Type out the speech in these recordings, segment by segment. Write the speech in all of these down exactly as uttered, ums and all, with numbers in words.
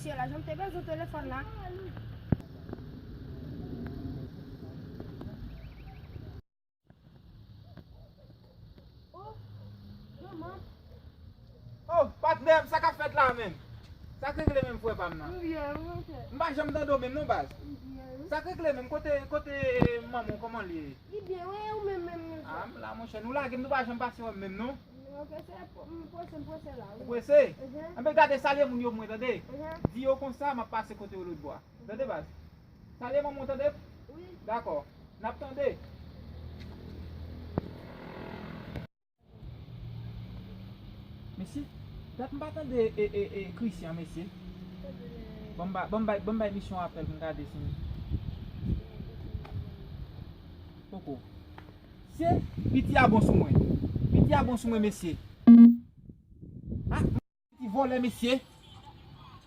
Yo la, jan m te bezwen telefòn la. Oh, manman. Oh, patnè m, sa k ap fèt la menm? Sa k regle menm, frè pa m nan? M byen, wi, monchè. M pa janm tande w menm non, baz. M byen, wi. Sa k regle menm? Kote, kote manman w, kòman l ye? Li byen, wi, ou menm, menm, monchè? Ah, m la, monchè. Nou lage m, nou pa janm pase wè m menm non. Ok, se, m prese, m prese la, wi. Ou prese? Mhm. Enben, gade, salye moun yo pou mwen, tande? Mhm. Di yo konsa, m ap pase kote yo lòtbò a. Tande, baz? Salye manman w, tande? Wi. Dakò. N ap tande. Mesye, dat m pa tande e, e, e, Christian, mesye. Ban m ba-, ban m bay, ban m bay misye yon apèl pou m gade si. Poko. Se, piti a bon sou mwen. Piti a bon sou mwen, mesye. Ah, piti vòlè, mesye.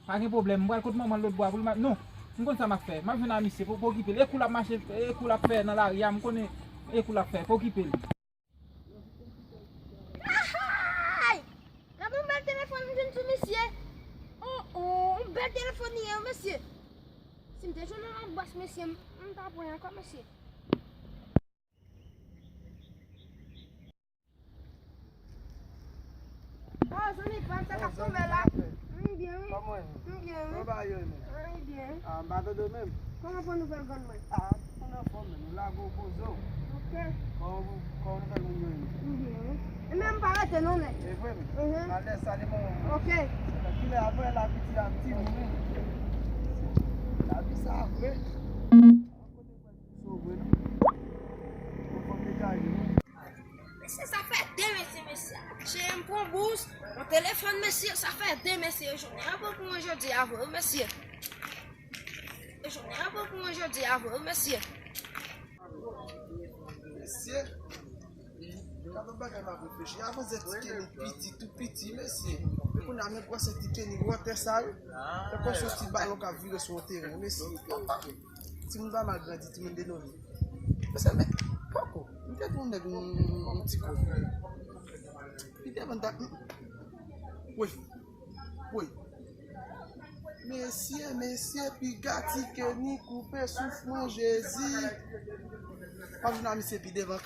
Pa gen pwoblèm. M pral kot manman l lòtbò a pou l ma-, non. M konn sa m ap fè. M ap jwenn a misye pou, pou okipe l. E kou l ap mache, e kou l ap fè nan lari a, m konnen e kou l ap fè. Pou okipe l. Ahay! Gade yon bèl telefòn m jwenn sou misye. Oh, oh, yon bèl telefòn li ye, mesye. Si m te jwenn yon lòt bòs, mesye, m, m ta pran ankò, mesye. Oh, zanmi pa m, sa k ap tonbe la? M byen, wi. Kòman w ye? M byen, wi. Kòman bagay yo ye menm? Ah, m byen. Ah, m pa tande w menm. Kòman pran nouvèl grann mwen? Ah, m anfòm menm. Ou la gwo poze w. Ok. Kòman, kòman nouvèl moun yo ye menm? M byen, wi. E menm m pa rete non, nèg. E vre menm? Mhm. Alèz, salye manman w. Ok. Kilè apre la piti a ti moun, wi. Lavi sa vre. Sove nou. Yon fanm degaje nou. Mesye, sa fè de, mesye, mesye. Cheri m pran bous, yon telefòn, mesye, sa fè de, mesye. Jounen an bon pou mwen jodi a vre, wi, mesye. Jounen an bon pou mwen jodi a vre, wi, mesye. Mesye, gade yon bagay m ap reflechi. Avan se ti Kenny piti, tou piti, mesye. Men kounye a, men gwosè ti Kenny, wotè sa, wi. Tankou se yon ti balon k ap vire sou yon teren, mesye. Timoun pa mal grandi, timoun denove. Mesye, men, poko. M te tou nèg yon, yon ti kòb. Li te vann ta, woy, woy. Mesye, mesye, piga ti Kenny koupe souf mwen, Jezi. M ap jwenn a misye pi devan.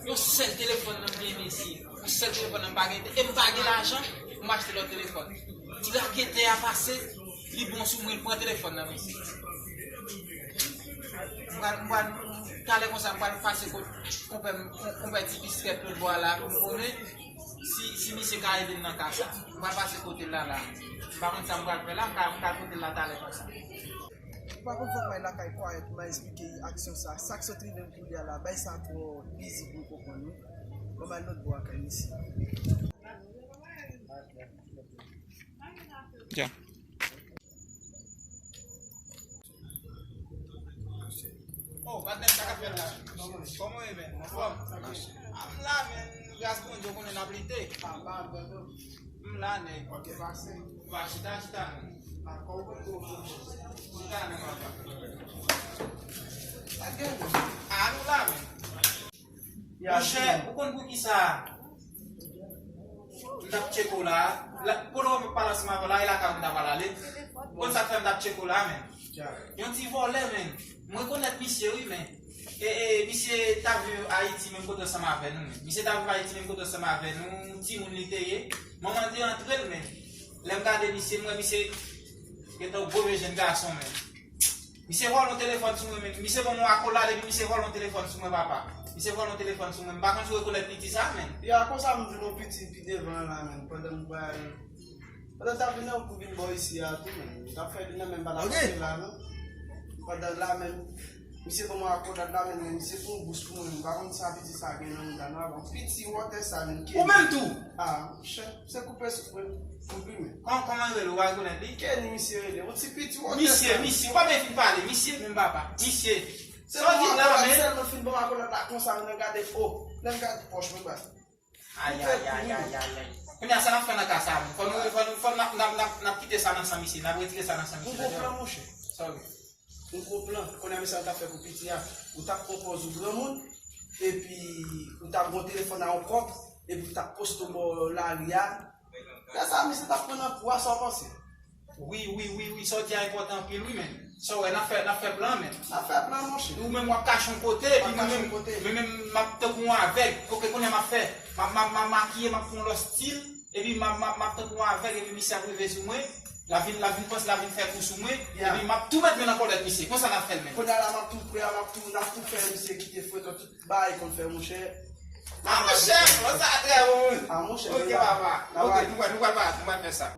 Yon sèl telefòn nan m gen, mesye. Yon sèl telefòn nan m pa gen. E m pa gen lajan pou m achte lòt telefòn. Ti raketè a pase, li bon sou mwen, li pran telefòn nan, mesye. M pral, m pral, talè konsa, m pral pase kot konpè m, konpè ti biskèt lòt bò a la, pou m konnen si, si misye ka ede m nan ka sa. M pral pase kote l la, la. M pa konn sa m pral fè la, m ka, m ka kote l la talè konsa. Ou pa konn fòk m al lakay Quiet pou m al esplike aksyon sa. Sa k sot rive m kounye a la, bay sa twò bizi pou m konprann, wi. Bon, m al lòt bò a kay misye. Oh, patnè, sa k ap fèt la? Kòman w ye, men? Anfòm? Ah, m la, men, gras Bondye, w konnen n ap lite. M la, nèg. Ok, pase. Ba, chita, chita, nèg. Chita, nèg, papa. Ah, nou la, men. Monchè, ou konn poukisa m t ap tcheke w la? La, pandan w pale ansanm avè w la, e lakay ou m ta pral ale. Ou konn sa k fè m t ap tcheke w la, men? Yon ti vòlè, men. M rekonèt misye, wi, men. E, e, misye t ap viv Ayiti menm kote ansanm avè nou, men. Misye t ap viv Ayiti menm kote ansanm avè nou, timoun li te ye. Manman l te antre l, men. Lè m gade misye, m wè misye gentan yon gwo vye jèn gason, men. Misye vòlè yon telefòn sou mwen, men. Misye ban m yon akolad, epi misye vòlè yon telefòn sou mwen, papa. Misye vòlè yon telefòn sou mwen. M pa konn si w rekonèt piti sa, men. Ya, konsa m vin yon piti pi devan la, men. Pandan m pral Pandan l t ap vin nan wout pou vin bò isi a tou, men, li t ap fè vin nan men m pa t ap la, non. Pandan la menm, misye ban mwen akolad la, men, men misye pran bous pou mwen, men m pa konn sa piti sa gen nan mouda non, avan piti wòtè sa, men, Kenny. Ou menm tou? Ah, monchè, se koupe souf mwen, koupe men. Kòman, kòman l rele, ou pa rekonèt li? Kenny misye rele, yon ti piti wòtè sa. Misye, misye, ou pa menm fin pale, misye, menm papa, misye. Sa w di la, men? Sèlman fin ban mwen akolad la konsa, men, gade, oh, men gade pòch mwen, baz. Ay, ay, ay, ay, ay, ay. Kounye a, sa n ap fè nan ka sa a menm? Fò nou, fò nou, fò n ap, n ap, n ap, n ap kite sa nan san misye, n ap retire sa nan san misye. Ou konprann, monchè? Sa w di? Ou konprann? Kounye a, men sa w t ap fè pou piti a. Ou t ap pran pòz ou granmoun, epi ou t ap gon telefòn a yon kòb, epi ou t ap poste w bò lari a, Lè sa misye t ap pran nan kou a, sa w panse? Wi, wi, wi, wi, sa w di a enpòtan anpil, wi, men. Sa w wè, n ap fè, n ap fè plan, men. N ap fè plan, monchè. Ou menm w ap kache yon kote, epi Mwen mwen kache menm, yon kote. mwen menm, m ap tankou yon avèg. Ok, kounye a m ap fè, m ap, m ap, m ap makiye, m ap fè yon lòt stil, epi m ap, m ap, m ap tankou yon avèg, epi misye ap rive sou mwen, l ap vin, l ap vin panse, l ap vin fè kou sou mwen, Yeah. epi m ap tou met men nan kòlèt misye. Konsa n ap fè l, men. Kounye a la, m ap tou pre, m ap tou, n ap tou fè misye kite frekan tout bagay konn fè, monchè. Ah, monchè, bon, sa trè bon, wi. Ah, monchè, Ok, men papa. la, Ok, la, nou pral, nou pral, nou pral fè sa.